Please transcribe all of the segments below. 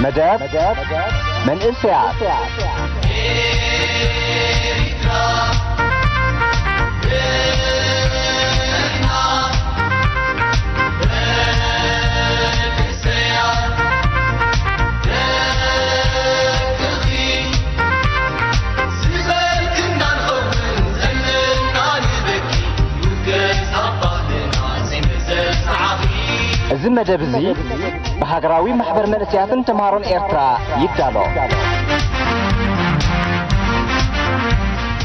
መደብ መንእሰያት። እዚ መደብ እዚ ብሃገራዊ ማሕበር መንእሰያትን ተምሃሮን ኤርትራ ይዳሎ።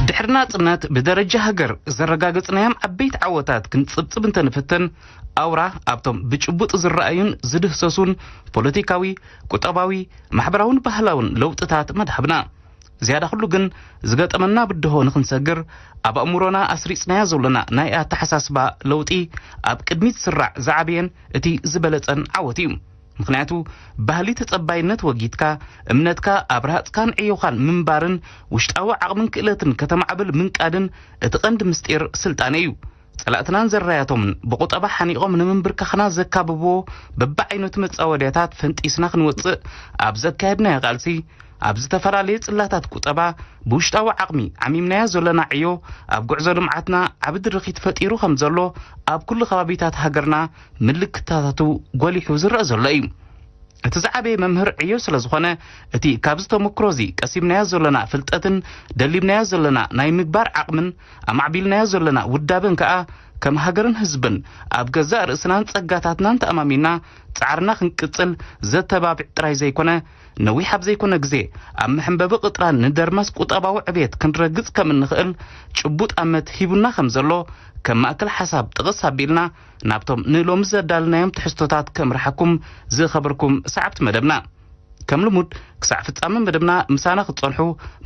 ድሕሪ ናጽነት ብደረጃ ሃገር ዘረጋገጽናዮም ዓበይቲ ዓወታት ክንጽብጽብ እንተንፍትን፣ ኣውራ ኣብቶም ብጭቡጥ ዝረኣዩን ዝድህሰሱን ፖለቲካዊ፣ ቁጠባዊ፣ ማሕበራውን ባህላውን ለውጥታት መድሃብና። ዝያዳ ኩሉ ግን ዝገጠመና ብድሆ ንኽንሰግር ኣብ ኣእምሮና ኣስሪጽናዮ ዘሎና ናይ ኣተሓሳስባ ለውጢ ኣብ ቅድሚት ዝስራዕ ዝዓበየን እቲ ዝበለጸን ዓወት እዩ። ምኽንያቱ ባህሊ ተጸባይነት ወጊድካ እምነትካ ኣብ ረሃጽካን ዕዮኻን ምንባርን ውሽጣዊ ዓቕምን ክእለትን ከተማዕብል ምንቃድን እቲ ቀንዲ ምስጢር ስልጣነ እዩ። ጸላእትናን ዘራያቶምን ብቑጠባ ሓኒቖም ንምንብርካኽና ዘካብብዎ በብዓይነቱ መጻወድያታት ፈንጢስና ክንወጽእ ኣብ ዘካየድናዮ ቃልሲ፣ ኣብ ዝተፈላለየ ጽላታት ቁጠባ ብውሽጣዊ ዓቕሚ ዓሚምናዮ ዘለና ዕዮ ኣብ ጉዕዞ ልምዓትና ዓቢ ድርኺት ፈጢሩ ከም ዘሎ ኣብ ኩሉ ከባቢታት ሃገርና ምልክታታቱ ጎሊሑ ዝረአ ዘሎ እዩ። እቲ ዝዓበየ መምህር ዕዮ ስለ ዝኾነ፣ እቲ ካብዚ ተመክሮ እዚ ቀሲምናዮ ዘለና ፍልጠትን ደሊብናዮ ዘለና ናይ ምግባር ዓቕምን ኣማዕቢልናዮ ዘለና ውዳበን ከኣ ከም ሃገርን ህዝብን ኣብ ገዛእ ርእስናን ጸጋታትናን ተኣማሚና ጻዕርና ክንቅጽል ዘተባብዕ ጥራይ ዘይኮነ፣ ነዊሕ ኣብ ዘይኮነ ግዜ ኣብ መሐንበቢ ቅጥራን ንደርማስ ቁጠባዊ ዕብየት ክንረግጽ ከም እንኽእል ጭቡጥ ኣመት ሂቡና ከም ዘሎ ከም ማእከል ሓሳብ ጥቕስ ኣቢልና ናብቶም ንሎሚ ዘዳልናዮም ትሕዝቶታት ከምርሓኩም ዝኸበርኩም ሰዓብቲ መደብና። ከም ልሙድ ክሳዕ ፍጻመ መደብና ምሳና ክትጸንሑ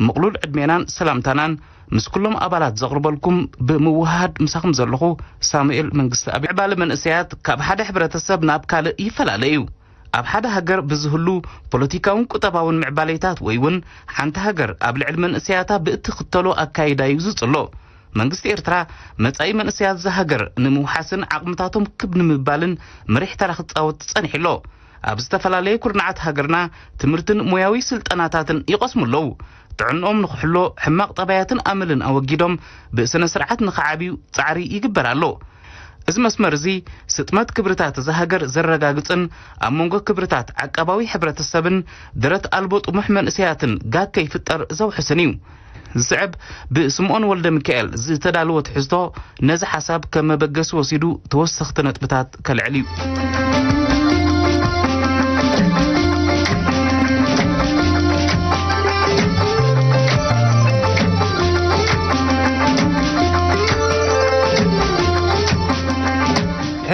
ምቕሉል ዕድሜናን ሰላምታናን ምስ ኩሎም ኣባላት ዘቕርበልኩም ብምውሃድ ምሳኹም ዘለኹ ሳሙኤል መንግስቲ ኣብ ምዕባለ መንእሰያት ካብ ሓደ ሕብረተሰብ ናብ ካልእ ይፈላለ እዩ። ኣብ ሓደ ሃገር ብዝህሉ ፖለቲካውን ቁጠባውን ምዕባሌታት ወይ እውን ሓንቲ ሃገር ኣብ ልዕሊ መንእሰያታ ብእትኽተሎ ኣካይዳ እዩ ዝጽሎ። መንግስቲ ኤርትራ መጻኢ መንእሰያት እዛ ሃገር ንምውሓስን ዓቕምታቶም ክብ ንምባልን መሪሕ ተራ ክጻወት ጸኒሑ ኣሎ። ኣብ ዝተፈላለየ ኩርናዓት ሃገርና ትምህርትን ሞያዊ ስልጠናታትን ይቐስሙ ኣለዉ። ጥዕንኦም ንኽሕሎ ሕማቕ ጠባያትን ኣመልን ኣወጊዶም ብስነ ስርዓት ንኽዓብዩ ጻዕሪ ይግበር ኣሎ። እዚ መስመር እዚ ስጥመት ክብርታት እዛ ሃገር ዘረጋግጽን ኣብ መንጎ ክብርታት ዓቃባዊ ሕብረተሰብን ደረት ኣልቦ ጥሙሕ መንእሰያትን ጋግ ከይፍጠር ዘውሕስን እዩ። ዝስዕብ ብስምኦን ወልደ ሚካኤል ዝተዳለወ ትሕዝቶ ነዚ ሓሳብ ከም መበገሲ ወሲዱ ተወሰኽቲ ነጥብታት ከልዕል እዩ።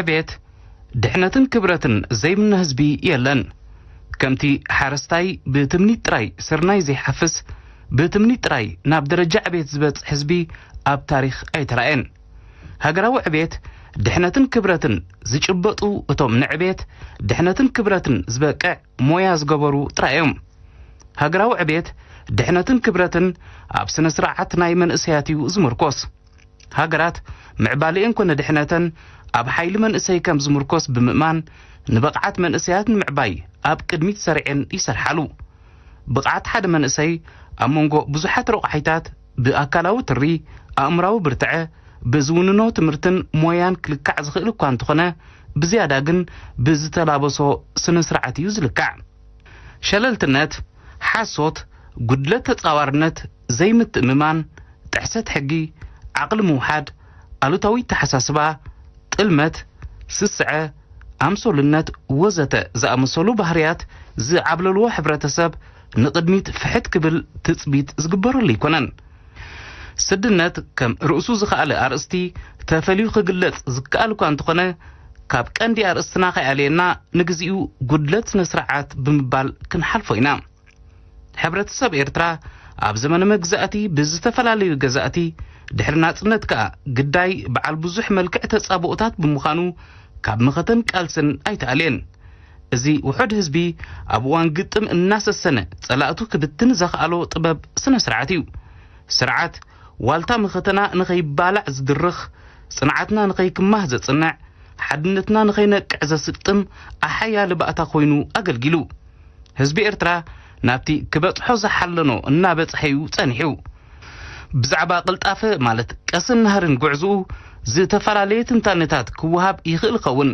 ዕቤት፣ ድሕነትን ክብረትን ዘይምነ ህዝቢ የለን። ከምቲ ሓረስታይ ብትምኒት ጥራይ ስርናይ ዘይሓፍስ፣ ብትምኒት ጥራይ ናብ ደረጃ ዕቤት ዝበጽሕ ህዝቢ ኣብ ታሪኽ ኣይተራእየን። ሃገራዊ ዕቤት፣ ድሕነትን ክብረትን ዝጭበጡ እቶም ንዕቤት፣ ድሕነትን ክብረትን ዝበቅዕ ሞያ ዝገበሩ ጥራይ እዮም። ሃገራዊ ዕቤት፣ ድሕነትን ክብረትን ኣብ ስነ ስርዓት ናይ መንእሰያት እዩ ዝምርኮስ። ሃገራት ምዕባሌኤን ኮነ ድሕነተን ኣብ ሓይሊ መንእሰይ ከም ዝምርኮስ ብምእማን፣ ንብቕዓት መንእሰያት ንምዕባይ ኣብ ቅድሚት ሰሪዐን ይሰርሓሉ። ብቕዓት ሓደ መንእሰይ ኣብ መንጎ ብዙሓት ረቋሒታት ብኣካላዊ ትሪ፣ ኣእምራዊ ብርትዐ፣ ብዝውንኖ ትምህርትን ሞያን ክልካዕ ዝኽእል እኳ እንተኾነ፣ ብዝያዳ ግን ብዝተላበሶ ስነ ስርዓት እዩ ዝልካዕ። ሸለልትነት፣ ሓሶት፣ ጉድለት ተጻዋርነት፣ ዘይምትእምማን፣ ጥሕሰት ሕጊ፣ ዓቕሊ ምውሓድ፣ ኣሉታዊ ኣተሓሳስባ፣ ጥልመት፣ ስስዐ፣ ኣምሶልነት ወዘተ ዝኣመሰሉ ባህርያት ዝዓብለልዎ ሕብረተሰብ ንቕድሚት ፍሕት ክብል ትጽቢት ዝግበረሉ ኣይኮነን። ስድነት ከም ርእሱ ዝኸኣለ ኣርእስቲ ተፈልዩ ክግለጽ ዝከኣል እኳ እንተኾነ፣ ካብ ቀንዲ ኣርእስትና ከይኣለየና ንግዚኡ ጉድለት ስነ ስርዓት ብምባል ክንሓልፎ ኢና። ሕብረተሰብ ኤርትራ ኣብ ዘመነ መግዛእቲ ብዝተፈላለዩ ገዛእቲ፣ ድሕሪ ናጽነት ከኣ ግዳይ በዓል ብዙሕ መልክዕ ተጻብኦታት ብምዃኑ ካብ መኸተን ቃልስን ኣይተኣልየን። እዚ ውሑድ ህዝቢ ኣብ እዋን ግጥም እናሰሰነ ጸላእቱ ክብትን ዘኽኣሎ ጥበብ ስነ ስርዓት እዩ። ስርዓት ዋልታ መኸተና ንኸይባላዕ ዝድርኽ፣ ጽንዓትና ንኸይክማህ ዘጽንዕ፣ ሓድነትና ንኸይነቅዕ ዘስጥም ኣሓያሊ ባእታ ኮይኑ ኣገልጊሉ። ህዝቢ ኤርትራ ናብቲ ክበጽሖ ዝሓለኖ እናበጽሐ እዩ ጸኒሑ። ብዛዕባ ቅልጣፈ ማለት ቀስን ናህርን ጉዕዝኡ ዝተፈላለየ ትንታነታት ክወሃብ ይኽእል ይኸውን።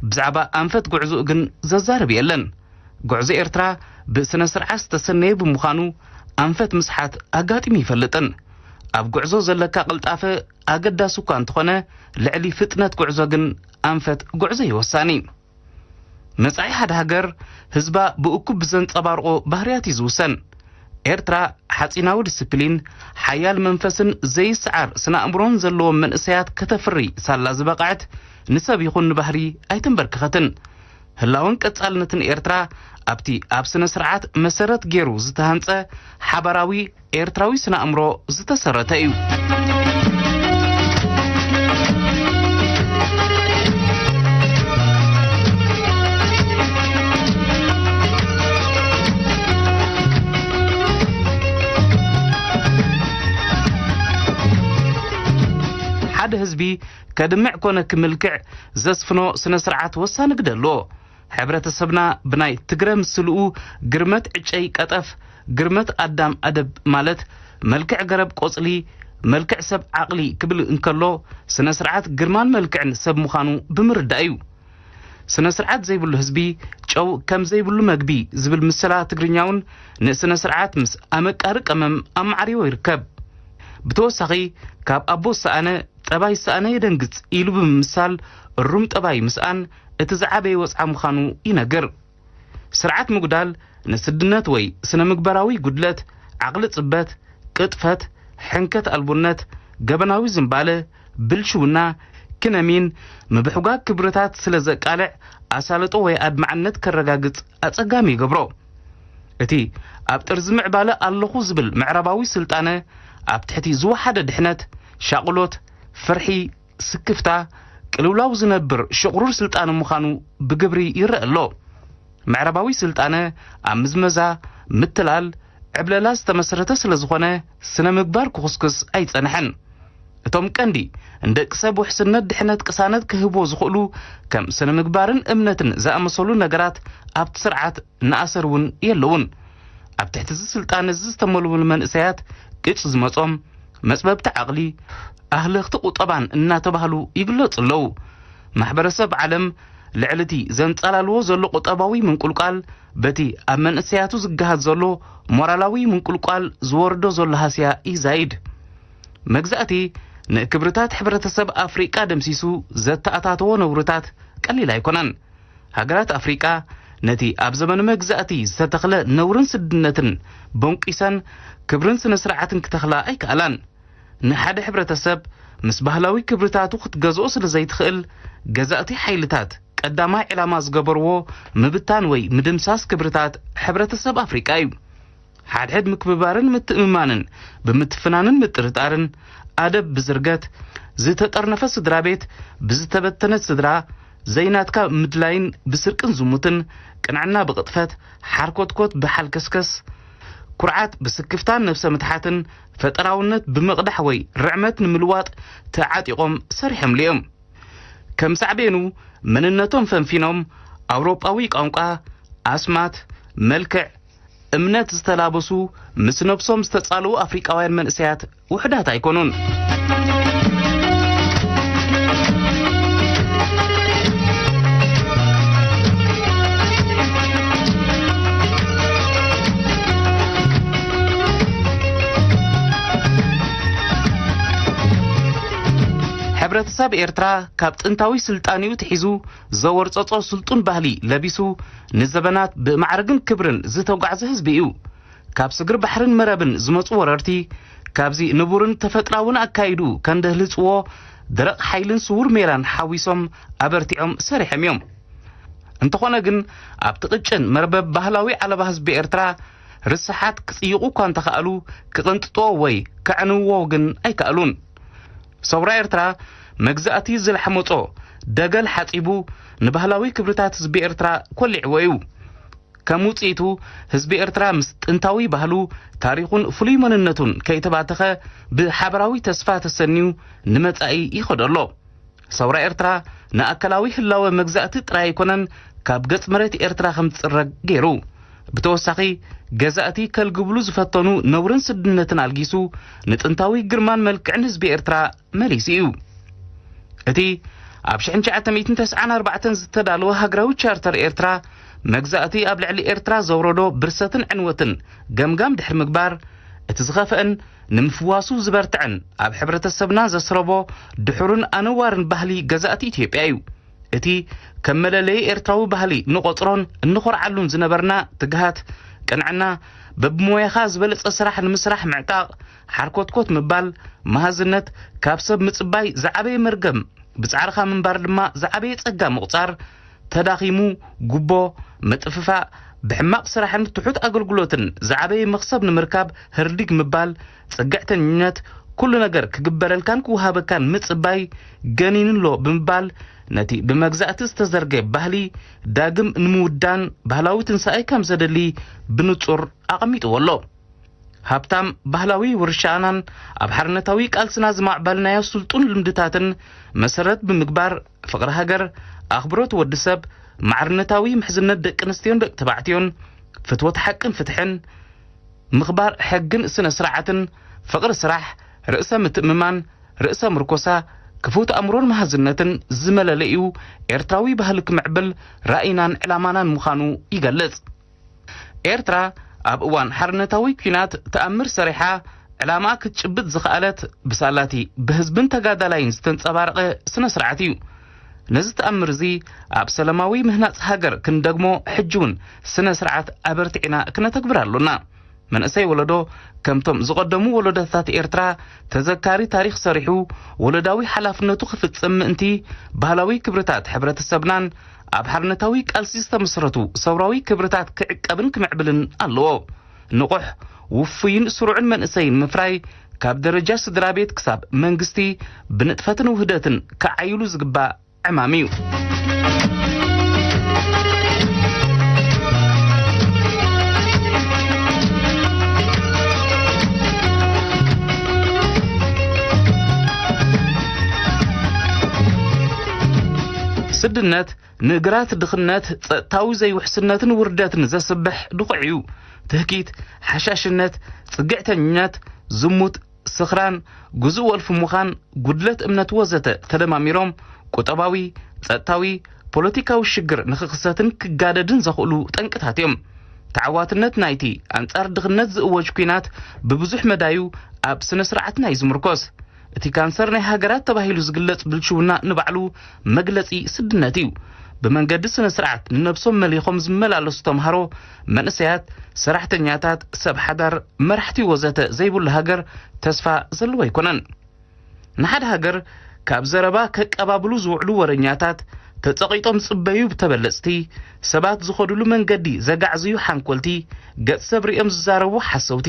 ብዛዕባ ኣንፈት ጉዕዝኡ ግን ዘዛርብ የለን። ጉዕዞ ኤርትራ ብስነ ስርዓት ዝተሰነየ ብምዃኑ ኣንፈት ምስሓት ኣጋጢሙ ይፈልጥን። ኣብ ጉዕዞ ዘለካ ቅልጣፈ ኣገዳሲ እኳ እንተኾነ፣ ልዕሊ ፍጥነት ጉዕዞ ግን ኣንፈት ጉዕዞ እዩ ወሳኒ። መጻኢ ሓደ ሃገር ህዝባ ብእኩብ ብዘንጸባርቖ ባህርያት እዩ ዝውሰን። ኤርትራ ሓጺናዊ ዲስፕሊን፣ ሓያል መንፈስን ዘይስዓር ስነ ኣእምሮን ዘለዎም መንእሰያት ከተፍሪ ሳላ ዝበቕዐት ንሰብ ይኹን ንባህሪ ኣይተንበርክኸትን። ህላወን ቀጻልነትን ኤርትራ ኣብቲ ኣብ ስነ ስርዓት መሰረት ገይሩ ዝተሃንጸ ሓባራዊ ኤርትራዊ ስነ ኣእምሮ ዝተሰረተ እዩ። ሓደ ህዝቢ ከድምዕ ኮነ ክምልክዕ ዘስፍኖ ስነ ስርዓት ወሳኒ ግደ ኣለዎ። ሕብረተሰብና ብናይ ትግረ ምስልኡ ግርመት ዕጨይ ቀጠፍ፣ ግርመት ኣዳም ኣደብ ማለት መልክዕ ገረብ ቆጽሊ፣ መልክዕ ሰብ ዓቕሊ ክብል እንከሎ፣ ስነ ስርዓት ግርማን መልክዕን ሰብ ምዃኑ ብምርዳእ እዩ። ስነ ስርዓት ዘይብሉ ህዝቢ ጨው ከም ዘይብሉ መግቢ ዝብል ምስላ ትግርኛ እውን ንስነ ስርዓት ምስ ኣመቃሪ ቀመም ኣማዕሪዎ ይርከብ። ብተወሳኺ ካብ ኣቦ ዝሰኣነ ጠባይ ዝሰኣነ የደንግጽ ኢሉ ብምምሳል እሩም ጠባይ ምስኣን እቲ ዝዓበየ ወጽዓ ምዃኑ ይነግር። ስርዓት ምጉዳል ንስድነት ወይ ስነ ምግባራዊ ጉድለት፣ ዓቕሊ ጽበት፣ ቅጥፈት፣ ሕንከት ኣልቦነት፣ ገበናዊ ዝንባለ፣ ብልሽውና፣ ክነሚን ምብሕጓግ ክብርታት ስለ ዘቃልዕ ኣሳልጦ ወይ ኣድማዕነት ከረጋግጽ ኣጸጋሚ ይገብሮ። እቲ ኣብ ጥርዚ ምዕባለ ኣለኹ ዝብል ምዕራባዊ ስልጣነ ኣብ ትሕቲ ዝወሓደ ድሕነት፣ ሻቕሎት፣ ፍርሒ፣ ስክፍታ፣ ቅልውላው ዝነብር ሽቕሩር ስልጣነ ምዃኑ ብግብሪ ይረአ ኣሎ። ምዕራባዊ ስልጣነ ኣብ ምዝመዛ፣ ምትላል፣ ዕብለላ ዝተመስረተ ስለ ዝኾነ ስነ ምግባር ክኹስኩስ ኣይጸንሐን። እቶም ቀንዲ ንደቂ ሰብ ውሕስነት፣ ድሕነት፣ ቅሳነት ክህብዎ ዝኽእሉ ከም ስነ ምግባርን እምነትን ዝኣመሰሉ ነገራት ኣብቲ ስርዓት ንኣሰር እውን የለውን። ኣብ ትሕቲ እዚ ስልጣን እዚ ዝተመልመሉ መንእሰያት ቅጭ ዝመጾም፣ መጽበብቲ ዓቕሊ፣ ኣህለኽቲ ቁጠባን እናተባህሉ ይግለጹ ኣለዉ። ማሕበረሰብ ዓለም ልዕሊ እቲ ዘንጸላልዎ ዘሎ ቁጠባዊ ምንቁልቋል በቲ ኣብ መንእሰያቱ ዝገሃድ ዘሎ ሞራላዊ ምንቁልቋል ዝወርዶ ዘሎ ሃስያ ይዛይድ። መግዛእቲ ንክብርታት ሕብረተሰብ ኣፍሪቃ ደምሲሱ ዘተኣታተዎ ነውርታት ቀሊል ኣይኮነን። ሃገራት ኣፍሪቃ ነቲ ኣብ ዘመነ መግዛእቲ ዝተተኽለ ነውርን ስድነትን በንቂሰን ክብርን ስነ ስርዓትን ክተኽላ ኣይከኣላን። ንሓደ ሕብረተሰብ ምስ ባህላዊ ክብርታቱ ክትገዝኦ ስለ ዘይትኽእል፣ ገዛእቲ ሓይልታት ቀዳማይ ዕላማ ዝገበርዎ ምብታን ወይ ምድምሳስ ክብርታት ሕብረተሰብ ኣፍሪቃ እዩ። ሓድሕድ ምክብባርን ምትእምማንን ብምትፍናንን ምጥርጣርን፣ ኣደብ ብዝርገት፣ ዝተጠርነፈ ስድራ ቤት ብዝተበተነት ስድራ፣ ዘይናትካ ምድላይን ብስርቅን ዝሙትን፣ ቅንዕና ብቕጥፈት፣ ሓርኮትኮት ብሓልከስከስ፣ ኩርዓት ብስክፍታን ነብሰ ምትሓትን፣ ፈጠራውነት ብምቕዳሕ ወይ ርዕመት ንምልዋጥ ተዓጢቖም ሰሪሖምሉ እዮም። ከም ሳዕቤኑ መንነቶም ፈንፊኖም ኣውሮጳዊ ቋንቋ፣ ኣስማት፣ መልክዕ፣ እምነት ዝተላበሱ ምስ ነብሶም ዝተጻልኡ ኣፍሪቃውያን መንእሰያት ውሑዳት ኣይኮኑን። ሕብረተሰብ ኤርትራ ካብ ጥንታዊ ስልጣኔኡ ትሒዙ ዘወርጸጾ ስልጡን ባህሊ ለቢሱ ንዘበናት ብማዕርግን ክብርን ዝተጓዕዘ ህዝቢ እዩ። ካብ ስግር ባሕርን መረብን ዝመጹ ወረርቲ ካብዚ ንቡርን ተፈጥራውን ኣካይዱ ከንደህልጽዎ ደረቕ ሓይልን ስዉር ሜላን ሓዊሶም ኣበርቲዖም ሰሪሖም እዮም። እንተኾነ ግን ኣብቲ ቅጭን መርበብ ባህላዊ ዓለባ ህዝቢ ኤርትራ ርስሓት ክጽይቑ እኳ እንተኸኣሉ ክቕንጥጥዎ ወይ ከዕንውዎ ግን ኣይከኣሉን። ሰውራ ኤርትራ መግዛእቲ ዝለሓመጾ ደገል ሓጺቡ ንባህላዊ ክብርታት ህዝቢ ኤርትራ ኮሊዕዎ እዩ። ከም ውጽኢቱ ህዝቢ ኤርትራ ምስ ጥንታዊ ባህሉ፣ ታሪኹን ፍሉይ መንነቱን ከይተባተኸ ብሓበራዊ ተስፋ ተሰንዩ ንመጻኢ ይኸዶ ኣሎ። ሰውራ ኤርትራ ንኣካላዊ ህላወ መግዛእቲ ጥራይ ኣይኮነን ካብ ገጽ መሬት ኤርትራ ከም ዝጽረግ ገይሩ። ብተወሳኺ፣ ገዛእቲ ከልግብሉ ዝፈተኑ ነውርን ስድነትን ኣልጊሱ፣ ንጥንታዊ ግርማን መልክዕን ህዝቢ ኤርትራ መሊሱ እዩ። እቲ ኣብ ሽሕን ትሽዓተ ሚእትን ተስዓን ኣርባዕተን ዝተዳለወ ሃገራዊ ቻርተር ኤርትራ፣ መግዛእቲ ኣብ ልዕሊ ኤርትራ ዘውረዶ ብርሰትን ዕንወትን ገምጋም ድሕሪ ምግባር፣ እቲ ዝኸፍአን ንምፍዋሱ ዝበርትዐን ኣብ ሕብረተሰብና ዘስረቦ ድሑርን ኣነዋርን ባህሊ ገዛእቲ ኢትዮጵያ እዩ። እቲ ከም መለለዪ ኤርትራዊ ባህሊ ንቖጽሮን እንኾርዓሉን ዝነበርና ትግሃት፣ ቅንዕና፣ በብሞያኻ ዝበለጸ ስራሕ ንምስራሕ ምዕጣቕ፣ ሓርኮትኮት ምባል፣ መሃዝነት፣ ካብ ሰብ ምጽባይ ዝዓበየ መርገም፣ ብጻዕርኻ ምንባር ድማ ዝዓበየ ጸጋ ምቑጻር፣ ተዳኺሙ፣ ጉቦ፣ ምጥፍፋእ፣ ብሕማቕ ስራሕን ትሑት ኣገልግሎትን ዝዓበየ መኽሰብ ንምርካብ ህርዲግ ምባል፣ ጽግዕተኝነት፣ ኩሉ ነገር ክግበረልካን ክወሃበካን ምጽባይ ገኒኑ ኣሎ ብምባል፣ ነቲ ብመግዛእቲ ዝተዘርገ ባህሊ ዳግም ንምውዳን ባህላዊ ትንሳኤ ከም ዘደሊ ብንጹር ኣቐሚጥዎ ኣሎ። ሃብታም ባህላዊ ውርሻናን ኣብ ሓርነታዊ ቃልስና ዝማዕበልናዮ ስልጡን ልምድታትን መሰረት ብምግባር፣ ፍቕሪ ሃገር፣ ኣኽብሮት ወዲ ሰብ፣ ማዕርነታዊ ምሕዝነት ደቂ ኣንስትዮን ደቂ ተባዕትዮን፣ ፍትወት ሓቅን ፍትሕን፣ ምኽባር ሕግን ስነ ስርዓትን፣ ፍቕሪ ስራሕ፣ ርእሰ ምትእምማን፣ ርእሰ ምርኮሳ፣ ክፉት ኣእምሮን መሃዝነትን ዝመለለዩ ኤርትራዊ ባህሊ ክምዕብል ራእይናን ዕላማናን ምዃኑ ይገልጽ። ኤርትራ ኣብ እዋን ሓርነታዊ ኲናት ተኣምር ሰሪሓ ዕላማኣ ክትጭብጥ ዝኸኣለት ብሳላቲ ብህዝብን ተጋዳላይን ዝተንጸባረቐ ስነ ስርዓት እዩ። ነዚ ተኣምር እዚ ኣብ ሰላማዊ ምህናጽ ሃገር ክንደግሞ ሕጂ እውን ስነ ስርዓት ኣበርቲዕና ክነተግብር ኣሎና። መንእሰይ ወለዶ ከምቶም ዝቐደሙ ወለዶታት ኤርትራ ተዘካሪ ታሪኽ ሰሪሑ ወለዳዊ ሓላፍነቱ ክፍጽም ምእንቲ ባህላዊ ክብርታት ሕብረተሰብናን ኣብ ሓርነታዊ ቃልሲ ዝተመስረቱ ሰውራዊ ክብርታት ክዕቀብን ክምዕብልን ኣለዎ። ንቑሕ፣ ውፉይን ስሩዕን መንእሰይን ምፍራይ ካብ ደረጃ ስድራ ቤት ክሳብ መንግስቲ ብንጥፈትን ውህደትን ክዓይሉ ዝግባእ ዕማም እዩ። ስድነት ንእግራት ድኽነት፣ ጸጥታዊ ዘይውሕስነትን ውርደትን ዘስብሕ ድኹዒ እዩ። ትህኪት፣ ሓሻሽነት፣ ጽግዕተኝነት፣ ዝሙት፣ ስኽራን፣ ግዙእ ወልፊ ምዃን፣ ጉድለት እምነት ወዘተ ተደማሚሮም ቁጠባዊ፣ ጸጥታዊ፣ ፖለቲካዊ ሽግር ንኽኽሰትን ክጋደድን ዘኽእሉ ጠንቅታት እዮም። ተዓዋትነት ናይቲ ኣንጻር ድኽነት ዝእወጅ ኲናት ብብዙሕ መዳዩ ኣብ ስነ ስርዓትና እዩ ዝምርኮስ። እቲ ካንሰር ናይ ሃገራት ተባሂሉ ዝግለጽ ብልሽውና ንባዕሉ መግለጺ ስድነት እዩ። ብመንገዲ ስነ ስርዓት ንነብሶም መሊኾም ዝመላለሱ ተምሃሮ፣ መንእሰያት፣ ሰራሕተኛታት፣ ሰብ ሓዳር፣ መራሕቲ ወዘተ ዘይብሉ ሃገር ተስፋ ዘለዎ ኣይኮነን። ንሓደ ሃገር ካብ ዘረባ ከቀባብሉ ዝውዕሉ ወረኛታት፣ ተጸቒጦም ጽበዩ ብተበለጽቲ ሰባት ዝኸዱሉ መንገዲ ዘጋዕዝዩ ሓንኮልቲ፣ ገጽ ሰብ ሪኦም ዝዛረቡ ሓሰውቲ፣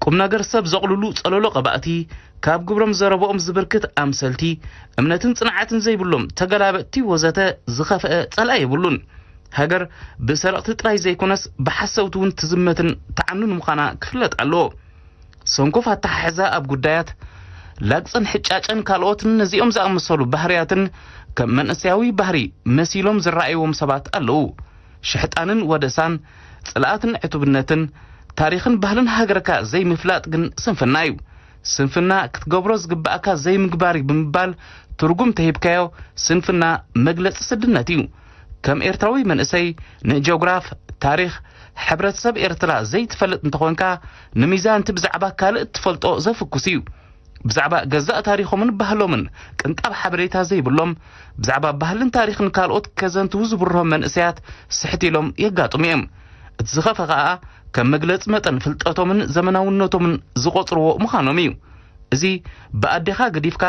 ቁም ነገር ሰብ ዘቕልሉ ጸለሎ ቀባእቲ፣ ካብ ግብሮም ዘረብኦም ዝብርክት ኣምሰልቲ፣ እምነትን ጽንዓትን ዘይብሎም ተገላበጥቲ ወዘተ ዝኸፍአ ጸላኢ የብሉን። ሃገር ብሰረቕቲ ጥራይ ዘይኮነስ ብሓሰውቲ እውን ትዝመትን ትዓኑን ምዃና ክፍለጥ ኣለዎ። ሰንኮፍ ኣተሓሕዛ ኣብ ጉዳያት ላግጽን ሕጫጨን ካልኦትን ነዚኦም ዝኣመሰሉ ባህርያትን ከም መንእሰያዊ ባህሪ መሲሎም ዝረኣይዎም ሰባት ኣለዉ። ሽሕጣንን ወደሳን፣ ጽልኣትን ዕቱብነትን፣ ታሪኽን ባህልን ሃገርካ ዘይምፍላጥ ግን ስንፍና እዩ። ስንፍና ክትገብሮ ዝግባእካ ዘይምግባር እዩ ብምባል ትርጉም ተሂብካዮ፣ ስንፍና መግለጺ ስድነት እዩ። ከም ኤርትራዊ መንእሰይ ንጀግራፍ፣ ታሪኽ፣ ሕብረተሰብ ኤርትራ ዘይትፈልጥ እንተኾንካ፣ ንሚዛን እቲ ብዛዕባ ካልእ እትፈልጦ ዘፍኩስ እዩ። ብዛዕባ ገዛእ ታሪኾምን ባህሎምን ቅንጣብ ሓበሬታ ዘይብሎም፣ ብዛዕባ ባህልን ታሪኽን ካልኦት ከዘንትዉ ዝብርሆም መንእሰያት ስሕት ኢሎም የጋጥሙ እዮም። እቲ ዝኸፍአ ከኣ፣ ከም መግለጺ መጠን ፍልጠቶምን ዘመናውነቶምን ዝቖጽርዎ ምዃኖም እዩ። እዚ ብኣዴኻ ገዲፍካ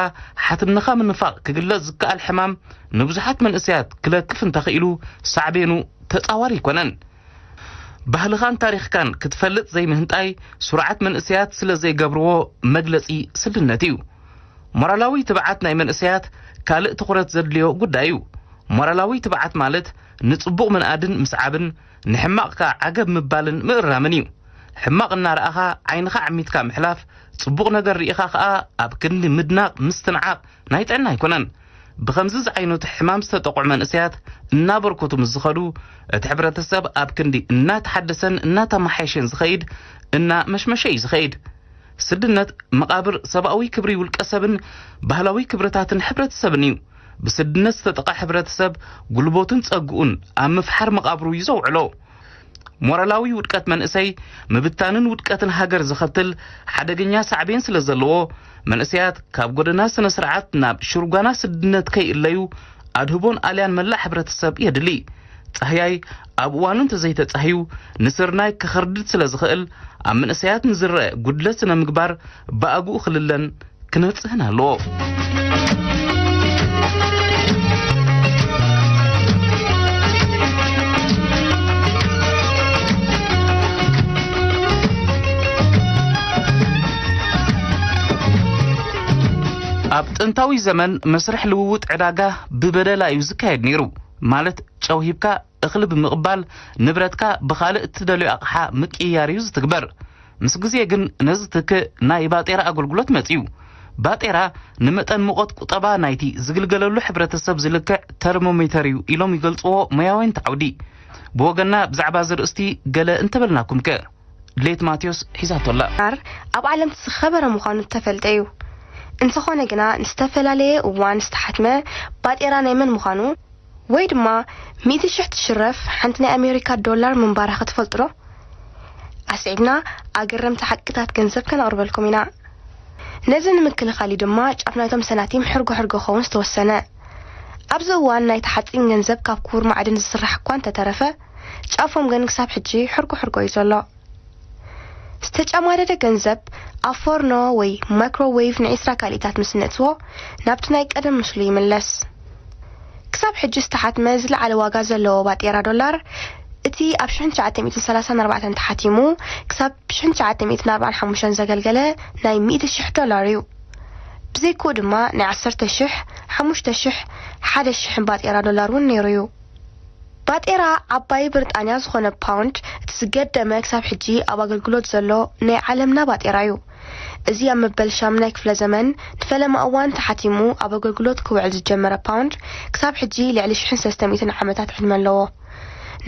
ሓትነኻ ምንፋቕ ክግለጽ ዝከኣል ሕማም ንብዙሓት መንእሰያት ክለክፍ እንተኽኢሉ፣ ሳዕቤኑ ተጻዋሪ ኣይኮነን። ባህልኻን ታሪኽካን ክትፈልጥ ዘይምህንጣይ ስሩዓት መንእሰያት ስለ ዘይገብርዎ መግለጺ ስድነት እዩ። ሞራላዊ ትብዓት ናይ መንእሰያት ካልእ ትኹረት ዘድልዮ ጉዳይ እዩ። ሞራላዊ ትብዓት ማለት ንጽቡቕ ምንኣድን ምስዓብን ንሕማቕ ከኣ ዓገብ ምባልን ምእራምን እዩ። ሕማቕ እናረኣኻ ዓይንኻ ዓሚትካ ምሕላፍ፣ ጽቡቕ ነገር ርኢኻ ከኣ ኣብ ክንዲ ምድናቕ ምስትንዓቕ ናይ ጥዕና ኣይኮነን። ብኸምዚ ዝዓይነቱ ሕማም ዝተጠቕዑ መንእሰያት እናበርከቱ ምስ ዝኸዱ፣ እቲ ሕብረተሰብ ኣብ ክንዲ እናተሓደሰን እናተመሓየሸን ዝኸይድ፣ እናመሽመሸ እዩ ዝኸይድ። ስድነት መቓብር ሰብኣዊ ክብሪ ውልቀ ሰብን ባህላዊ ክብርታትን ሕብረተሰብን እዩ። ብስድነት ዝተጠቐ ሕብረተሰብ ጉልበቱን ጸግኡን ኣብ ምፍሓር መቓብሩ እዩ ዘውዕሎ። ሞራላዊ ውድቀት መንእሰይ ምብታንን ውድቀትን ሃገር ዘኸትል ሓደገኛ ሳዕቤን ስለ ዘለዎ፣ መንእሰያት ካብ ጎደና ስነ ስርዓት ናብ ሽርጓና ስድነት ከይእለዩ ኣድህቦን ኣልያን መላእ ሕብረተሰብ የድሊ። ጻህያይ ኣብ እዋኑ እንተዘይተጻህዩ ንስርናይ ከኸርድድ ስለ ዝኽእል፣ ኣብ መንእሰያት ንዝረአ ጉድለት ስነ ምግባር ብኣግኡ ክልለን ክነጽህን ኣለዎ። ኣብ ጥንታዊ ዘመን መስርሕ ልውውጥ ዕዳጋ ብበደላ እዩ ዝካየድ ነይሩ። ማለት ጨው ሂብካ እኽሊ ብምቕባል ንብረትካ ብኻልእ እትደልዮ ኣቕሓ ምቅይያር እዩ ዝትግበር። ምስ ግዜ ግን ነዚ ትክእ ናይ ባጤራ ኣገልግሎት መጺኡ። ባጤራ ንመጠን ሙቐት ቁጠባ ናይቲ ዝግልገለሉ ሕብረተሰብ ዝልክዕ ተርሞሜተር እዩ ኢሎም ይገልጽዎ ሞያውያን ተዓውዲ። ብወገና ብዛዕባ እዚ ርእስቲ ገለ እንተበልናኩምከ? ድሌት ማቴዎስ ሒዛቶ ኣላ። ዶላር ኣብ ዓለም እቲ ዝኸበረ ምዃኑ እተፈልጠ እዩ። እንተኾነ ግና ንዝተፈላለየ እዋን ዝተሓትመ ባጤራ ናይ መን ምዃኑ ወይ ድማ ሚእቲ ሽሕ ትሽረፍ ሓንቲ ናይ ኣሜሪካ ዶላር ምንባራ ክትፈልጡ ዶ? ኣስዒብና ኣገረምቲ ሓቅታት ገንዘብ ከነቕርበልኩም ኢና። ነዚ ንምክልኻል እዩ ድማ ጫፍ ናይቶም ሰናቲም ሕርጎ ሕርጎ ክኸውን ዝተወሰነ። ኣብዚ እዋን ናይቲ ሓፂን ገንዘብ ካብ ክቡር ማዕድን ዝስራሕ እኳ እንተተረፈ፣ ጫፎም ግን ክሳብ ሕጂ ሕርጎ ሕርጎ እዩ ዘሎ። ዝተጨማደደ ገንዘብ ኣብ ፎርኖ ወይ ማይክሮዌቭ ንዒስራ ካልኢታት ምስ ነእትዎ፣ ናብቲ ናይ ቀደም ምስሉ ይምለስ። ክሳብ ሕጂ ዝተሓትመ ዝለዓለ ዋጋ ዘለዎ ባጤራ ዶላር፣ እቲ ኣብ ሽሕን ትሽዓተ ሚእትን ሰላሳን ኣርባዕተን ተሓቲሙ ክሳብ ሽሕን ትሽዓተ ሚእትን ኣርባዓን ሓሙሽተን ዘገልገለ ናይ ሚእቲ ሽሕ ዶላር እዩ። ብዘይክኡ ድማ ናይ ዓሰርተ ሽሕ፣ ሓሙሽተ ሽሕ፣ ሓደ ሽሕን ባጤራ ዶላር እውን ነይሩ እዩ። ባጤራ ዓባይ ብሪጣንያ ዝኾነ ፓውንድ እቲ ዝገደመ ክሳብ ሕጂ ኣብ ኣገልግሎት ዘሎ ናይ ዓለምና ባጤራ እዩ። እዚ ኣብ መበል ሻምናይ ክፍለ ዘመን ንፈለማ እዋን ተሓቲሙ ኣብ ኣገልግሎት ክውዕል ዝጀመረ ፓውንድ ክሳብ ሕጂ ልዕሊ ሽሕን ሰለስተ ሚእትን ዓመታት ዕድመ ኣለዎ።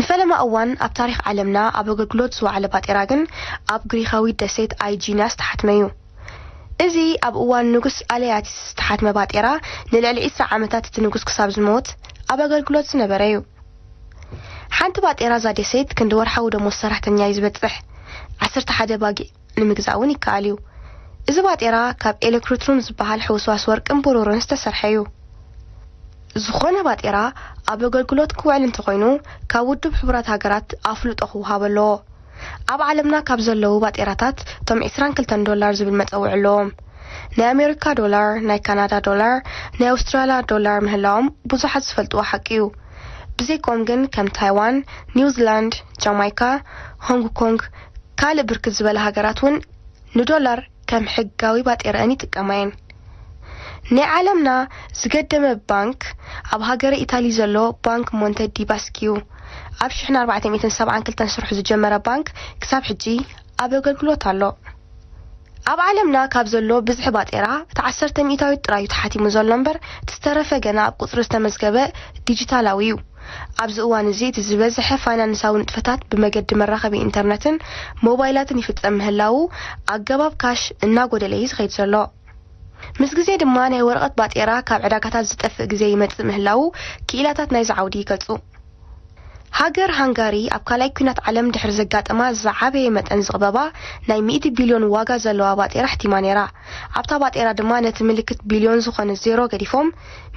ንፈለማ እዋን ኣብ ታሪኽ ዓለምና ኣብ ኣገልግሎት ዝወዓለ ባጤራ ግን ኣብ ግሪኻዊት ደሴት ኣይጂንያ ዝተሓትመ እዩ። እዚ ኣብ እዋን ንጉስ ኣለያቲስ ዝተሓትመ ባጤራ ንልዕሊ ዒስራ ዓመታት እቲ ንጉስ ክሳብ ዝሞት ኣብ ኣገልግሎት ዝነበረ እዩ። ሓንቲ ባጤራ እዛ ደሴት ክንዲ ወርሓዊ ደሞዝ ሰራሕተኛ እዩ ዝበጽሕ። ዓሰርተ ሓደ ባጊዕ ንምግዛእ እውን ይከኣል እዩ። እዚ ባጤራ ካብ ኤሌክትሩትሩም ዝበሃል ሕውስዋስ ወርቅን ብሩርን ዝተሰርሐ እዩ። ዝኾነ ባጤራ ኣብ ኣገልግሎት ክውዕል እንተኾይኑ ካብ ውድብ ሕቡራት ሃገራት ኣፍልጦ ክወሃብ ኣለዎ። ኣብ ዓለምና ካብ ዘለዉ ባጤራታት እቶም ዒስራን ክልተን ዶላር ዝብል መጸውዒ ኣለዎም። ናይ ኣሜሪካ ዶላር፣ ናይ ካናዳ ዶላር፣ ናይ ኣውስትራልያ ዶላር ምህላዎም ብዙሓት ዝፈልጥዎ ሓቂ እዩ። ብዘይኮም ግን ከም ታይዋን፣ ኒውዚላንድ፣ ጃማይካ፣ ሆንግ ኮንግ፣ ካልእ ብርክት ዝበለ ሃገራት እውን ንዶላር ከም ሕጋዊ ባጤረአን ይጥቀማ እየን። ናይ ዓለምና ዝገደመ ባንክ ኣብ ሃገረ ኢታሊ ዘሎ ባንክ ሞንተ ዲ ባስኪ እዩ። ኣብ ሽሕን ኣርባዕተ ሚእትን ሰብዓን ክልተን ስርሑ ዝጀመረ ባንክ ክሳብ ሕጂ ኣብ ኣገልግሎት ኣሎ። ኣብ ዓለምና ካብ ዘሎ ብዝሒ ባጤራ እቲ ዓሰርተ ሚእታዊት ጥራይ እዩ ተሓቲሙ ዘሎ እምበር፣ እቲ ዝተረፈ ገና ኣብ ቁጽሪ ዝተመዝገበ ዲጂታላዊ እዩ። ኣብዚ እዋን እዚ እቲ ዝበዝሐ ፋይናንሳዊ ንጥፈታት ብመገዲ መራኸቢ ኢንተርነትን ሞባይላትን ይፍጸም ምህላዉ፣ ኣገባብ ካሽ እናጎደለ እዩ ዝኸይድ ዘሎ። ምስ ግዜ ድማ ናይ ወረቐት ባጤራ ካብ ዕዳጋታት ዝጠፍእ ግዜ ይመጽእ ምህላዉ ክኢላታት ናይዚ ዓውዲ ይገልጹ። ሃገር ሃንጋሪ ኣብ ካልኣይ ኲናት ዓለም ድሕሪ ዘጋጠማ ዝዓበየ መጠን ዝቕበባ ናይ ሚእቲ ቢልዮን ዋጋ ዘለዋ ባጤራ ኣሕቲማ ነይራ። ኣብታ ባጤራ ድማ ነቲ ምልክት ቢልዮን ዝኾነ ዜሮ ገዲፎም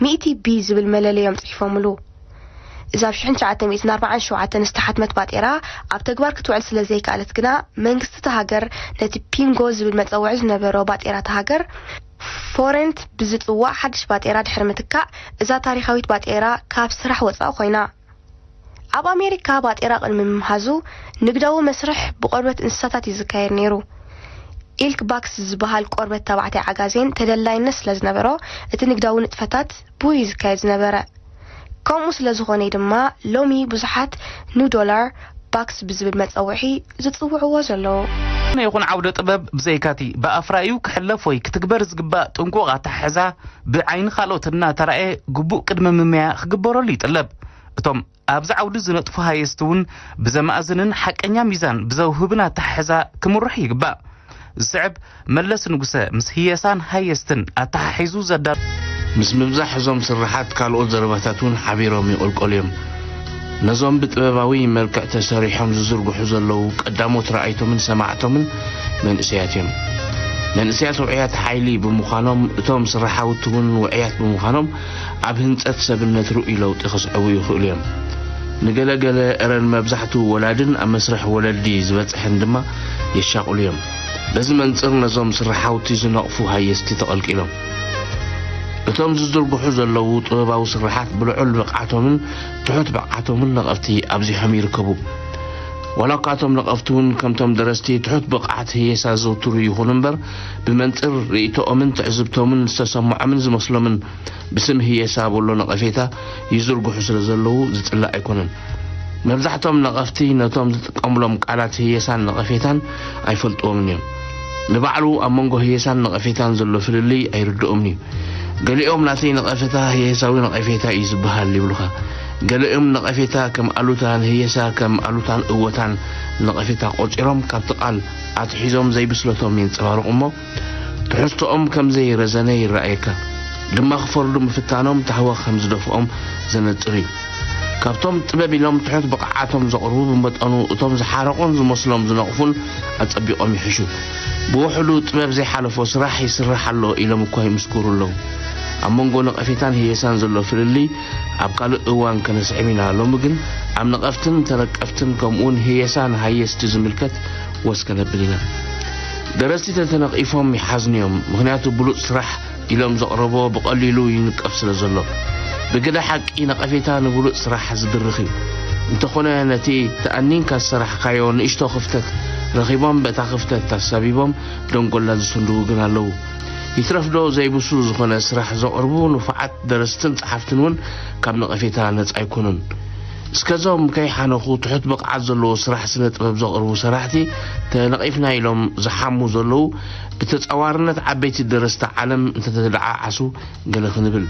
ሚእቲ ቢ ዝብል መለለዮም ጽሒፎምሉ። እዛ ኣብ ሽሕን ትሽዓተ ሚእትን ኣርባዓን ሸውዓተን ዝተሓትመት ባጤራ ኣብ ተግባር ክትውዕል ስለ ዘይከኣለት ግና፣ መንግስቲ እታ ሃገር ነቲ ፒንጎ ዝብል መጸውዒ ዝነበሮ ባጤራ እታ ሃገር ፎረንት ብዝጽዋዕ ሓድሽ ባጤራ ድሕሪ ምትካእ፣ እዛ ታሪኻዊት ባጤራ ካብ ስራሕ ወጻኢ ኮይና። ኣብ ኣሜሪካ ባጤራ ቅድሚ ምምሃዙ ንግዳዊ መስርሕ ብቆርበት እንስሳታት እዩ ዝካየድ ነይሩ። ኢልክ ባክስ ዝበሃል ቆርበት ተባዕታይ ዓጋዜን ተደላይነት ስለ ዝነበሮ፣ እቲ ንግዳዊ ንጥፈታት ብኡ እዩ ዝካየድ ዝነበረ። ከምኡ ስለ ዝኾነ ድማ ሎሚ ብዙሓት ኒው ዶላር ባክስ ብዝብል መጸውዒ ዝጽውዕዎ ዘለዉ። ዝኾነ ይኹን ዓውደ ጥበብ ብዘይካቲ ብኣፍራዩ ክሕለፍ ወይ ክትግበር ዝግባእ ጥንቁቕ ኣተሓሕዛ ብዓይኒ ካልኦት እናተራእየ ግቡእ ቅድመ ምምያ ክግበረሉ ይጥለብ። እቶም ኣብዚ ዓውዲ ዝነጥፉ ሃየስቲ እውን ብዘማእዝንን ሓቀኛ ሚዛን ብዘውህብን ኣተሓሕዛ ክምርሑ ይግባእ። ዝስዕብ መለስ ንጉሰ ምስ ህየሳን ሃየስትን ኣተሓሒዙ ዘዳ ምስ ምብዛሕ እዞም ስርሓት ካልኦት ዘረባታት እውን ሓቢሮም ይቕልቀሉ እዮም። ነዞም ብጥበባዊ መልክዕ ተሰሪሖም ዝዝርግሑ ዘለዉ ቀዳሞት ረኣይቶምን ሰማዕቶምን መንእሰያት እዮም። መንእሰያት ውዕያት ሓይሊ ብምዃኖም፣ እቶም ስርሓውቲ እውን ውዕያት ብምዃኖም፣ ኣብ ህንጸት ሰብነት ርኡይ ለውጢ ከስዕቡ ይኽእሉ እዮም። ንገለ ገለ እረን መብዛሕትኡ ወላድን ኣብ መስርሕ ወለዲ ዝበጽሐን ድማ የሻቕሉ እዮም። በዚ መንጽር ነዞም ስርሓውቲ ዝነቕፉ ሃየስቲ ተቐልቂሎም። እቶም ዝዝርግሑ ዘለዉ ጥበባዊ ስርሓት ብልዑል ብቕዓቶምን ትሑት ብቕዓቶምን ነቐፍቲ ኣብዚሖም ይርከቡ። ዋላ እኳ እቶም ነቐፍቲ እውን ከምቶም ደረስቲ ትሑት ብቕዓት ህየሳ ዘውትሩ ይኹኑ እምበር፣ ብመንጽር ርእይቶኦምን ትዕዝብቶምን ዝተሰምዖምን ዝመስሎምን ብስም ህየሳ በሎ ነቐፌታ ይዝርግሑ ስለ ዘለዉ ዝጽላእ ኣይኮነን። መብዛሕትኦም ነቐፍቲ ነቶም ዝጥቀሙሎም ቃላት ህየሳን ነቐፌታን ኣይፈልጥዎምን እዮም። ንባዕሉ ኣብ መንጎ ህየሳን ነቐፌታን ዘሎ ፍልልይ ኣይርድኦምን እዩ። ገሊኦም ናተይ ነቐፌታ ህየሳዊ ነቐፌታ እዩ ዝበሃል ይብሉኻ። ገሊኦም ነቐፌታ ከም ኣሉታ፣ ንህየሳ ከም ኣሉታን እወታን ነቐፌታ ቆጺሮም ካብቲ ቃል ኣትሒዞም ዘይብስለቶም የንጸባርቑ እሞ፣ ትሕዝቶኦም ከም ዘይረዘነ ይረኣየካ። ድማ ክፈርዱ ምፍታኖም ታህዋ ከም ዝደፍኦም ዘነጽር እዩ። ካብቶም ጥበብ ኢሎም ትሑት ብቕዓቶም ዘቕርቡ ብመጠኑ እቶም ዝሓረቑን ዝመስሎም ዝነቕፉን ኣጸቢቖም ይሕሹ። ብውሕዱ ጥበብ ዘይሓለፎ ስራሕ ይስራሕ ኣሎ ኢሎም እኳ ይምስክሩ ኣለዉ። ኣብ መንጎ ነቐፌታን ህየሳን ዘሎ ፍልልይ ኣብ ካልእ እዋን ከነስዕብ ኢና። ሎሚ ግን ኣብ ነቐፍትን ተነቀፍትን ከምኡውን ህየሳ ንሃየስቲ ዝምልከት ወስ ከነብል ኢና። ደረስቲ ተተነቒፎም ይሓዝኑ እዮም። ምኽንያቱ ብሉጽ ስራሕ ኢሎም ዘቕረቦ ብቐሊሉ ይንቀፍ ስለ ዘሎ። ብግደ ሓቂ ነቐፌታ ንብሉጽ ስራሕ ዝድርኽ እዩ። እንተኾነ ነቲ ተኣኒንካ ዝሰራሕካዮ ንእሽቶ ክፍተት ረኺቦም በታ ክፍተት ኣሳቢቦም ደንጎላ ዝስንድዉ ግን ኣለዉ። ይትረፍዶ ዘይብሱል ዝኾነ ስራሕ ዘቕርቡ ንፉዓት ደረስትን ጸሓፍትን እውን ካብ ነቐፌታ ነጻ ኣይኮኑን። እስከዞም ከይሓነኹ ትሑት ብቕዓት ዘለዎ ስራሕ ስነ ጥበብ ዘቕርቡ ሰራሕቲ ተነቒፍና ኢሎም ዝሓሙ ዘለዉ ብተጻዋርነት ዓበይቲ ደረስቲ ዓለም እንተተደዓዓሱ ገለ ክንብል።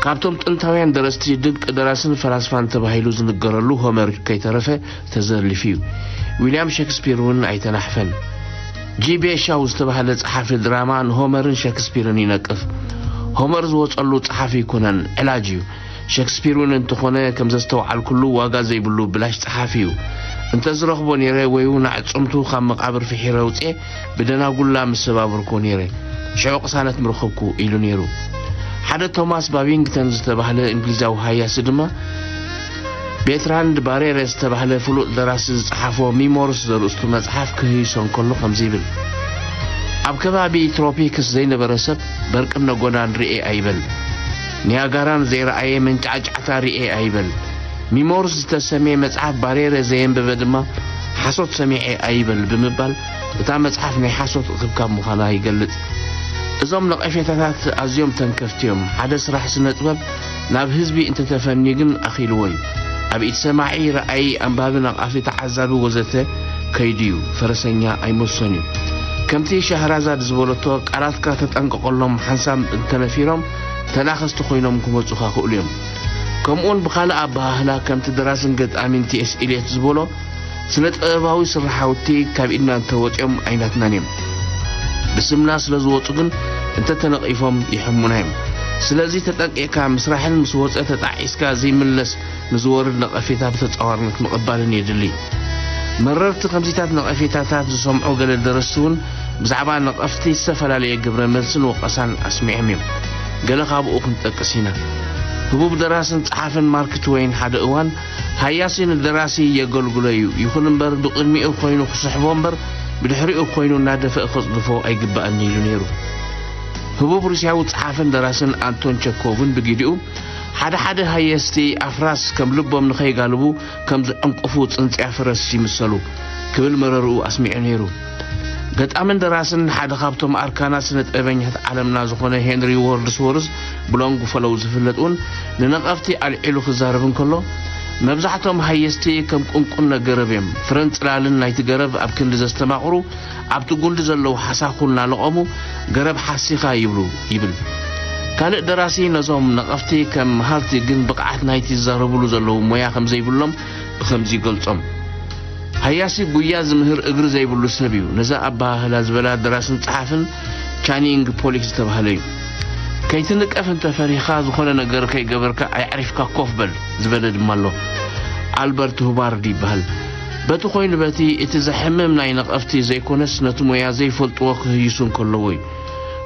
ካብቶም ጥንታውያን ደረስቲ ድንቂ ደራስን ፈላስፋን ተባሂሉ ዝንገረሉ ሆመር ከይተረፈ ተዘርሊፉ እዩ። ዊልያም ሸክስፒር እውን ኣይተናሕፈን። ጂ ቤ ሻው ዝተባህለ ጸሓፊ ድራማ ንሆመርን ሸክስፒርን ይነቅፍ። ሆመር ዝወጸሉ ጸሓፊ ኣይኮነን፣ ዕላጅ እዩ። ሸክስፒር እውን እንተኾነ ከም ዘስተውዓልኩሉ ዋጋ ዘይብሉ ብላሽ ጸሓፊ እዩ። እንተ ዝረኽቦ ነይረ ወይ እውን ኣዕጽምቱ ካብ መቓብር ፍሒረ ኣውጽኤ ብደናጉላ ምሰባበርኩ ነይረ። ሽዑ ቅሳነት ምረኸብኩ ኢሉ ነይሩ። ሓደ ቶማስ ባቢንግተን ዝተባህለ እንግሊዛዊ ሃያሲ ድማ ቤትራንድ ባሬረ ዝተባህለ ፍሉጥ ደራሲ ዝጸሓፎ ሚሞርስ ዘርእስቱ መጽሓፍ ክህይሶ እንከሎ ከምዚ ይብል። ኣብ ከባቢ ትሮፒክስ ዘይነበረ ሰብ በርቅን ነጎዳን ርኤ ኣይበል። ኒያጋራን ዘይረኣየ መንጫዕጫዕታ ርኤ ኣይበል። ሚሞርስ ዝተሰምየ መጽሓፍ ባሬረ ዘየንበበ ድማ ሓሶት ሰሚዐ ኣይበል ብምባል እታ መጽሓፍ ናይ ሓሶት እኽብካብ ምዃና ይገልጽ። እዞም ነቐፌታታት ኣዝዮም ተንከፍቲ እዮም። ሓደ ስራሕ ስነ ጥበብ ናብ ህዝቢ እንተተፈንዩ ግን ኣኺልዎ እዩ። ኣብ ኢድ ሰማዒ፣ ረኣዪ፣ ኣንባቢ፣ ነቓፊ፣ ተዓዛቢ ወዘተ ከይዱ እዩ። ፈረሰኛ ኣይመሶን እዩ። ከምቲ ሻህራዛድ ዝበለቶ፣ ቃላትካ ተጠንቀቐሎም፣ ሓንሳብ እንተነፊሮም ተናኸስቲ ኮይኖም ክመጹኻ ክእሉ እዮም። ከምኡውን ብኻልእ ኣበሃህላ ከምቲ ደራስን ገጣሚን ቲ ኤስ ኢልየት ዝበሎ፣ ስነ ጥበባዊ ስርሓውቲ ካብ ኢድና እንተወጺኦም ኣይናትናን እዮም። ብስምና ስለ ዝወጹ ግን እንተተነቒፎም ይሕሙና እዮም። ስለዚ ተጠንቂቕካ ምስራሕን ምስ ወጸ ተጣዒስካ ዘይምለስ ንዝወርድ ነቐፌታ ብተጻዋርነት ምቕባልን የድሊ። መረርቲ ከምዚታት ነቐፌታታት ዝሰምዑ ገለ ደረስቲ እውን ብዛዕባ ነቐፍቲ ዝተፈላለየ ግብረ መልስን ወቐሳን ኣስሚዖም እዮም። ገለ ካብኡ ክንጠቅስ ኢና። ህቡብ ደራስን ጸሓፍን ማርክ ትወይን ሓደ እዋን፣ ሃያሲ ንደራሲ የገልግሎ እዩ፣ ይኹን እምበር ብቕድሚኡ ኮይኑ ክስሕቦ እምበር ብድሕሪኡ ኮይኑ እናደፍአ ከጽድፎ ኣይግባእን ኢሉ ነይሩ። ህቡብ ሩስያዊ ጸሓፍን ደራስን ኣንቶን ቸኮቭን ብጊዲኡ፣ ሓደ ሓደ ሃየስቲ ኣፍራስ ከም ልቦም ንኸይጋልቡ ከም ዝዕንቅፉ ጽንጽያ ፈረስ ይምሰሉ ክብል መረርኡ ኣስሚዑ ነይሩ። ገጣምን ደራስን ሓደ ካብቶም ኣርካናት ስነ ጥበበኛታት ዓለምና ዝኾነ ሄንሪ ዎርድስወርዝ ብሎንግፈሎው ዝፍለጥ እውን ንነቐፍቲ ኣልዒሉ ክዛረብ እንከሎ፣ መብዛሕቶም ሃየስቲ ከም ቁንቁነ ገረብ እዮም። ፍረን ጽላልን ናይቲ ገረብ ኣብ ክንዲ ዘስተማቕሩ፣ ኣብቲ ጉንዲ ዘለዉ ሓሳኹ እናለቐሙ፣ "ገረብ ሓሲኻ" ይብሉ ይብል። ካልእ ደራሲ ነዞም ነቐፍቲ ከም መሃርቲ ግን ብቕዓት ናይቲ ዝዛረብሉ ዘለዉ ሞያ ከም ዘይብሎም ብኸምዚ ይገልጾም። ሃያሲ ጉያ ዝምህር እግሪ ዘይብሉ ሰብ እዩ። ነዛ ኣበሃህላ ዝበላ ደራስን ጸሓፍን ቻኒንግ ፖሊክ ዝተባህለ እዩ። "ከይትንቀፍ እንተ ፈሪህኻ፣ ዝኾነ ነገር ከይገበርካ ኣዕሪፍካ ኮፍ በል" ዝበለ ድማ ኣሎ። ኣልበርት ሁባርድ ይበሃል። በቲ ኮይኑ በቲ፣ እቲ ዘሕምም ናይ ነቐፍቲ ዘይኮነስ፣ ነቲ ሞያ ዘይፈልጥዎ ክህይሱ እንከለዎ እዩ።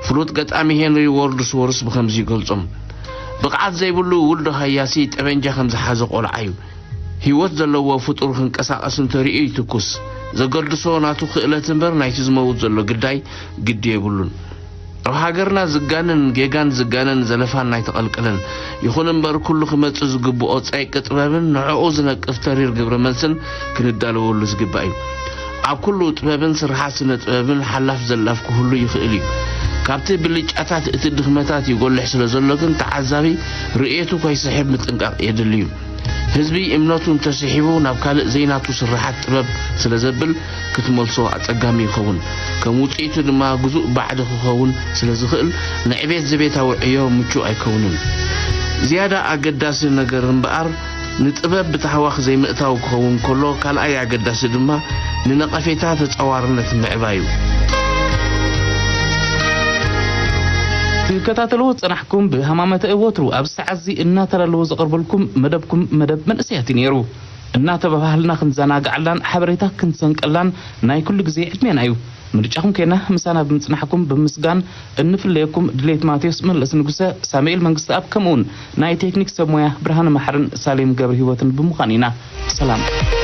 ፍሉጥ ገጣሚ ሄንሪ ዎርድስዎርስ ብኸምዚ ይገልጾም፣ "ብቕዓት ዘይብሉ ውልዶ ሃያሲ ጠበንጃ ከም ዝሓዘ ቆልዓ እዩ። ህይወት ዘለዎ ፍጡር ክንቀሳቐስ እንተርእዩ ይትኩስ። ዘገድሶ ናቱ ክእለት እምበር ናይቲ ዝመውት ዘሎ ግዳይ ግዲ የብሉን። ኣብ ሃገርና ዝጋነን ጌጋን ዝጋነን ዘለፋን ኣይተቐልቀለን። ይኹን እምበር ኩሉ ክመጽእ ዝግብኦ ጸይቂ ጥበብን ንዕኡ ዝነቅፍ ተሪር ግብረ መልስን ክንዳለወሉ ዝግባእ እዩ። ኣብ ኩሉ ጥበብን ስርሓት ስነ ጥበብን ሓላፍ ዘላፍ ክህሉ ይኽእል እዩ። ካብቲ ብልጫታት እቲ ድኽመታት ይጎልሕ ስለ ዘሎ ግን ተዓዛቢ ርእየቱ ከይስሕብ ምጥንቃቕ የድሊ እዩ። ህዝቢ እምነቱ እንተስሒቡ ናብ ካልእ ዘይናቱ ስርሓት ጥበብ ስለ ዘብል ክትመልሶ ኣጸጋሚ ይኸውን። ከም ውጽኢቱ ድማ ግዙእ ባዕዲ ክኸውን ስለ ዝኽእል ንዕቤት ዘቤታዊ ዕዮ ምቹእ ኣይከውንን። ዝያዳ ኣገዳሲ ነገር እምበኣር ንጥበብ ብታህዋኽ ዘይምእታው ክኸውን ከሎ፣ ካልኣይ ኣገዳሲ ድማ ንነቐፌታ ተጻዋርነት ምዕባይ እዩ። ትከታተልዎ ዝጸናሕኩም ብሃማመተ ወትሩ ኣብዚ ሰዓት እዚ እናተዳለወ ዘቕርበልኩም መደብኩም መደብ መንእሰያት እዩ ነይሩ። እናተባባህልና ክንዘናግዓላን ሓበሬታ ክንሰንቀላን ናይ ኩሉ ግዜ ዕድሜና እዩ። ምርጫኹም ኬና ምሳና ብምጽናሕኩም ብምስጋን እንፍለየኩም ድሌት ማቴዎስ መለስ ንጉሰ፣ ሳሙኤል መንግስተኣብ ከምኡውን ናይ ቴክኒክ ሰብ ሞያ ብርሃነ መሓርን ሳሌም ገብረ ህይወትን ብምዃን ኢና። ሰላም።